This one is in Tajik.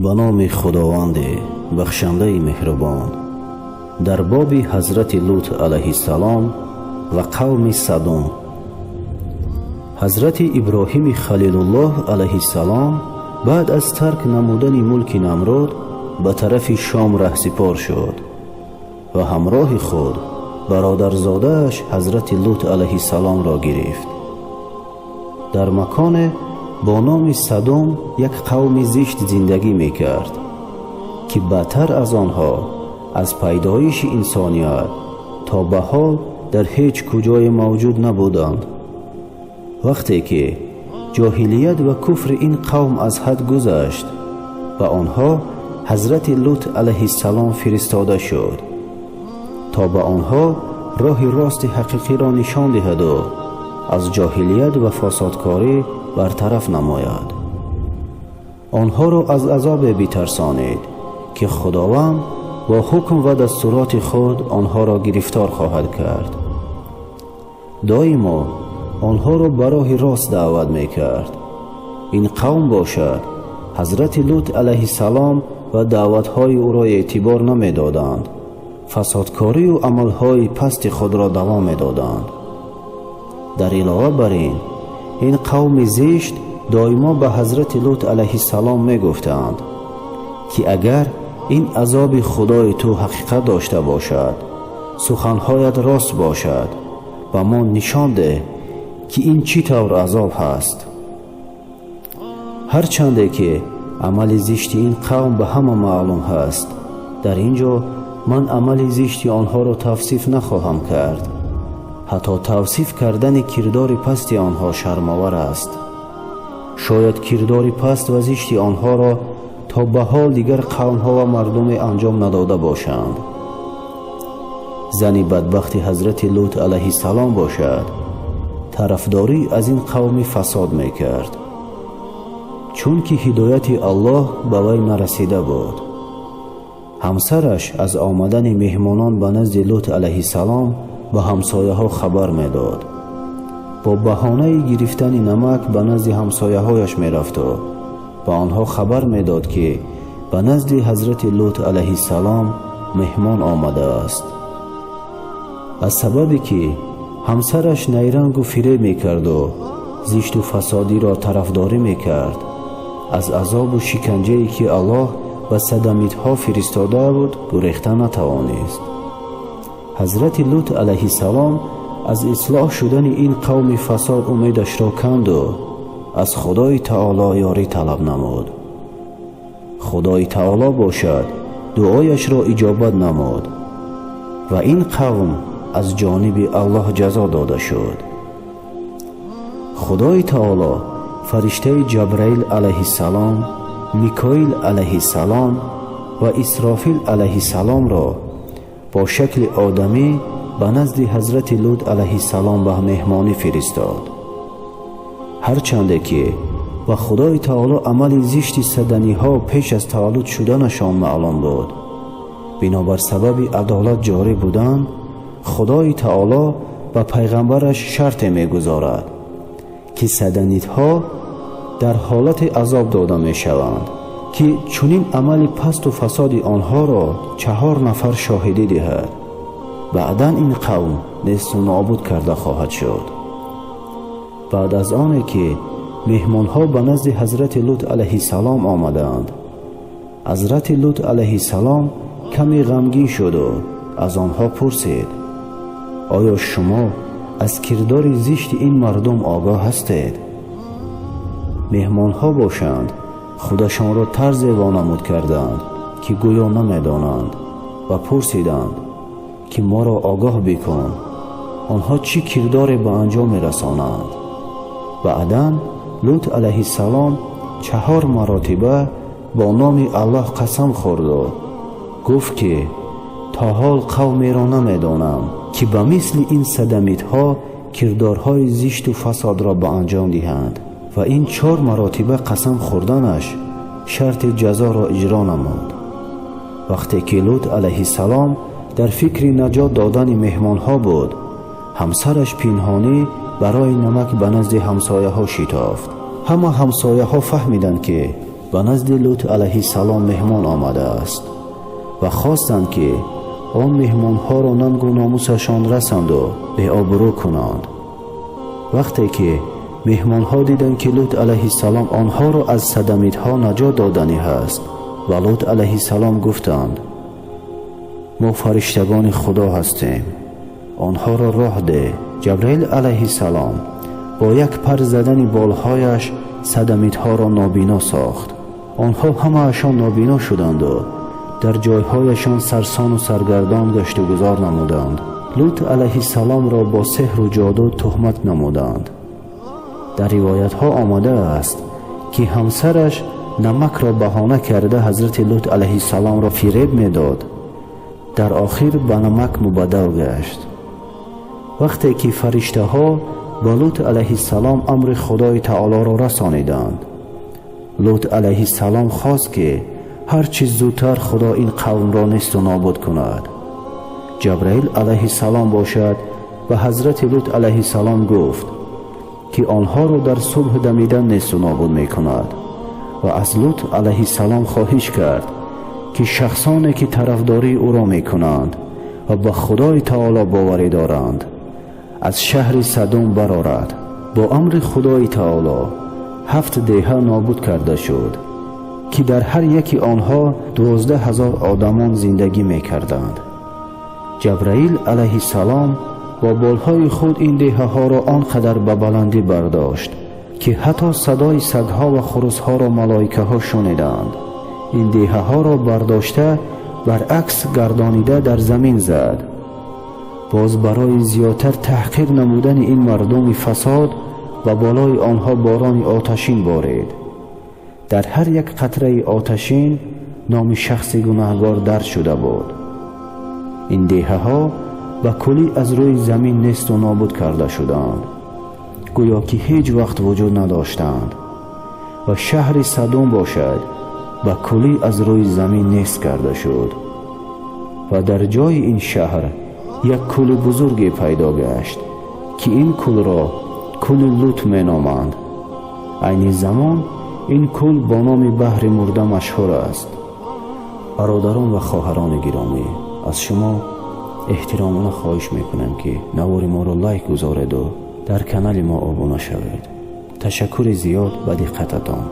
Ба номи Худованде бахшандаи меҳрубон. Дар боби ҳазрати Лут алайҳиссалом ва қавми Садум. Ҳазрати Иброҳими Халилуллоҳ алайҳиссалом баъд аз тарк намудани мулки Намруд ба тарафи Шом раҳсипор шуд ва ҳамроҳи худ бародарзодааш ҳазрати Лут алайҳиссаломро гирифт. Дар маконе бо номи Садум як қавми зишт зиндагӣ мекард, ки бадтар аз онҳо аз пайдоиши инсоният то ба ҳол дар ҳеҷ куҷое мавҷуд набуданд. Вақте ки ҷоҳилият ва куфри ин қавм аз ҳад гузашт, ба онҳо ҳазрати Лут алайҳиссалом фиристода шуд, то ба онҳо роҳи рости ҳақиқиро нишон диҳаду аз ҷоҳилият ва фасодкорӣ бартараф намояд. Онҳоро аз азобе битарсонид, ки Худованд бо ҳукм ва дастуроти худ онҳоро гирифтор хоҳад кард. Доимо онҳоро ба роҳи рост даъват мекард. Ин қавм бошад, ҳазрати Лут алайҳиссалом ва даъватҳои ӯро эътибор намедоданд, фасодкорию амалҳои пасти худро давом медоданд. Дар илова бар ин, ин қавми зишт доимо ба ҳазрати Лут алайҳиссалом мегуфтанд, ки агар ин азоби Худои ту ҳақиқат дошта бошад, суханҳоят рост бошад, ба мо нишон деҳ, ки ин чӣ тавр азоб ҳаст. Ҳарчанде ки амали зишти ин қавм ба ҳама маълум ҳаст, дар ин ҷо ман амали зишти онҳоро тавсиф нахоҳам кард. Ҳатто тавсиф кардани кирдори пасти онҳо шармовар аст. Шояд кирдори паст ва зишти онҳоро то ба ҳол дигар қавмҳо ва мардуме анҷом надода бошанд. Зани бадбахти ҳазрати Лут алайҳиссалом бошад, тарафдорӣ аз ин қавми фасод мекард, чунки ҳидояти Аллоҳ ба вай нарасида буд. Ҳамсараш аз омадани меҳмонон ба назди Лут алайҳиссалом ба ҳамсояҳо хабар медод. Бо баҳонаи гирифтани намак ба назди ҳамсояҳояш мерафту ба онҳо хабар медод, ки ба назди ҳазрати Лут алайҳиссалом меҳмон омадааст. Аз сабабе ки ҳамсараш найрангу фиреб мекарду зишту фасодиро тарафдорӣ мекард, аз азобу шиканҷае, ки Аллоҳ ба садамитҳо фиристода буд, гурехта натавонист. Ҳазрати Лут алайҳиссалом аз ислоҳ шудани ин қавми фасод умедашро канду аз Худои Таоло ёрӣ талаб намуд. Худои Таоло бошад, дуояшро иҷобат намуд ва ин қавм аз ҷониби Аллоҳ ҷазо дода шуд. Худои Таоло фариштаи Ҷабраил алайҳиссалом, Микоил алайҳиссалом ва Исрофил алайҳиссаломро бо шакли одамӣ ба назди ҳазрати Лут алайҳиссалом ба меҳмонӣ фиристод. Ҳарчанде ки ба Худои Таоло амали зишти саданиҳо пеш аз таваллуд шуданашон маълум буд, бинобар сабаби адолат ҷорӣ будан, Худои Таоло ба пайғамбараш шарте мегузорад, ки саданитҳо дар ҳолате азоб дода мешаванд, ки чунин амали пасту фасоди онҳоро 4 нафар шоҳидӣ диҳад. Баъдан ин қавм несту нобуд карда хоҳад шуд. Баъд аз оне ки меҳмонҳо ба назди ҳазрати Лут алайҳиссалом омаданд, ҳазрати Лут алайҳиссалом каме ғамгин шуду аз онҳо пурсид: оё шумо аз кирдори зишти ин мардум огоҳ ҳастед? Меҳмонҳо бошанд, худашонро тарзе вонамуд карданд, ки гӯё намедонанд, ва пурсиданд, ки моро огоҳ бикун, онҳо чӣ кирдоре ба анҷом мерасонанд. Баъдан Лут алайҳиссалом 4 маротиба бо номи Аллоҳ қасам хӯрду гуфт, ки то ҳол қавмеро намедонам, ки ба мисли ин садамитҳо кирдорҳои зишту фасодро ба анҷом диҳанд. Ва ин 4 маротиба қасам хӯрданаш шарти ҷазоро иҷро намуд. Вақте ки Лут алайҳиссалом дар фикри наҷот додани меҳмонҳо буд, ҳамсараш пинҳонӣ барои намак ба назди ҳамсояҳо шитофт. Ҳама ҳамсояҳо фаҳмиданд, ки ба назди Лут алайҳиссалом меҳмон омадааст ва хостанд, ки он меҳмонҳоро нангу номусашон расанду беобрӯ кунанд. Вақте ки меҳмонҳо диданд, ки Лут алайҳиссалом онҳоро аз садамитҳо наҷот доданӣ ҳаст, ба Лут алайҳиссалом гуфтанд: «Мо фариштагони Худо ҳастем, онҳоро роҳ деҳ». Ҷабраил алайҳиссалом бо як пар задани болҳояш садамитҳоро нобино сохт. Онҳо ҳамаашон нобино шуданду дар ҷойҳояшон сарсону саргардон гаштугузор намуданд. Лут алайҳиссаломро бо сеҳру ҷоду туҳмат намуданд. Дар ривоятҳо омадааст, ки ҳамсараш намакро баҳона карда ҳазрати Лут алайҳиссаломро фиреб медод, дар охир ба намак мубаддал гашт. Вақте ки фариштаҳо ба Лут алайҳиссалом амри Худои Таолоро расониданд, Лут алайҳиссалом хост, ки ҳар чӣ зудтар Худо ин қавмро несту нобуд кунад. Ҷабраил алайҳиссалом бошад, ба ҳазрати Лут алайҳиссалом гуфт, ки онҳоро дар субҳ дамидан несту нобуд мекунад ва аз Лут алайҳиссалом хоҳиш кард, ки шахсоне ки тарафдории ӯро мекунанд ва ба Худои Таоло боварӣ доранд, аз шаҳри Садум барорад. Бо амри Худои Таоло ҳафт деҳа нобуд карда шуд, ки дар ҳар яки онҳо 12 000 одамон зиндагӣ мекарданд. Ҷабраил алайҳиссалом бо болҳои худ ин деҳаҳоро он қадар ба баландӣ бардошт, ки ҳатто садои сагҳо ва хурусҳоро малоикаҳо шуниданд. Ин деҳаҳоро бардошта, баръакс гардонида дар замин зад. Боз барои зиёдтар таҳқир намудани ин мардуми фасод ба болои онҳо борони оташин борид. Дар ҳар як қатраи оташин номи шахси гунаҳгор дарҷ шуда буд. Ин деҳаҳо ба куллӣ аз рӯи замин несту нобуд карда шуданд, гӯё ки ҳеҷ вақт вуҷуд надоштанд, ва шаҳри Садум бошад, ба куллӣ аз рӯи замин нест карда шуд ва дар ҷои ин шаҳр як кӯли бузурге пайдо гашт, ки ин кӯлро кӯли Лут меноманд. Айни замон ин кӯл бо номи Баҳри Мурда машҳур аст. Бародарон ва хоҳарони гиромӣ, аз шумо эҳтиромона хоҳиш мекунем, ки навори моро лайк гузореду дар канали мо обуна шавед. Ташаккури зиёд ба диққататон.